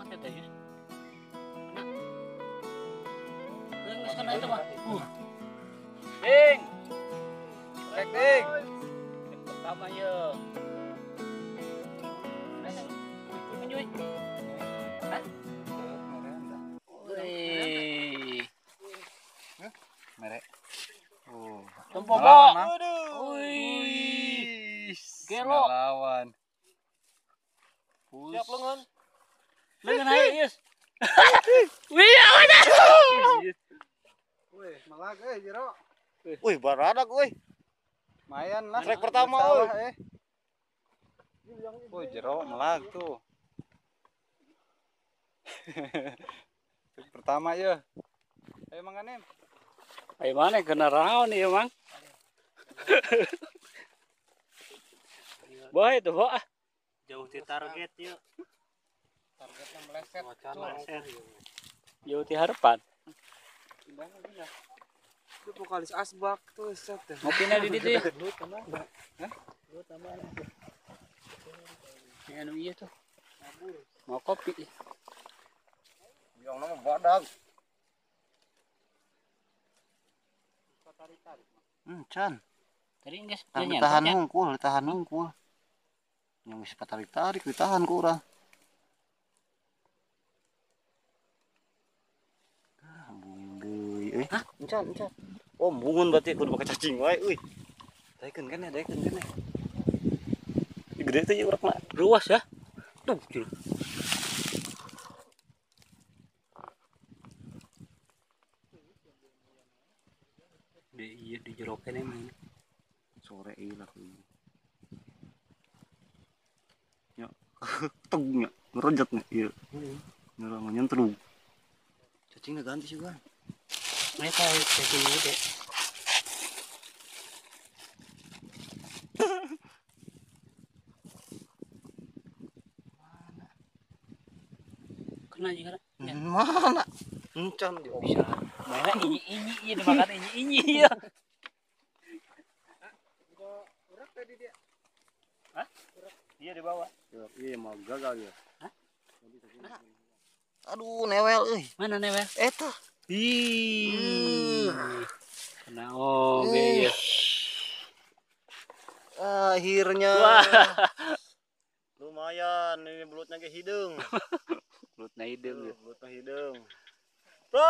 Semangat ya teh. Kena. Geus kena itu mah. Ding. Rek ding. Pertama ye. Wih. Hah? Wih. Merek. Oh. Tempo. Wih. Gelo. Lawan. Siap lengan. Lengan aja, Yus. Wih, awan. Wih, malag euy jero. Wih, baradak euy. Lumayan lah. Trek pertama euy. Wih, jero melag tuh. Trek pertama ya. Ayo Mang Anim. Ayo mana kena raon ieu Mang. Boy itu boh. Jauh di target yuk. Targetnya meleset. Meleset. Jauh di harapan. Itu vokalis asbak tuh set. Ngopina di ditu ya. Hah? Ini anu ieu tuh. Mau kopi. Yang nama badag. Can. Tadi geus ditahan hungkul, ditahan hungkul. Yang bisa tarik-tarik ditahan ku urang. Ah, embung deui euy. Hah? Encan, encan. Oh, embungun berarti kudu pake cacing wae euy. Daekeun keneh, daekeun keneh. Gede teh ieu urang mah. Ruas ya. Tuh, gila. Di ieu di jero keneh mah. Sore ieu lah. Ya, tegnya, ngerejat nih, iya. Ngerang nyentrug. Cacingnya ganti sih gua. Mereka cacing gede. Mana? Kena juga. Ya. Mana? Encan di bisa. Mana ini ini dimakan ini ya. Urak tadi dia. Hah? Iya dibawa. Iya mau gagal ya. Hah? Aduh, newel euy. Mana newel? Eta. Ih. Kena oge ya. Akhirnya. Wah. Lumayan ini belutnya ge hideung. Belutna hideung. Belutna hideung. Bro.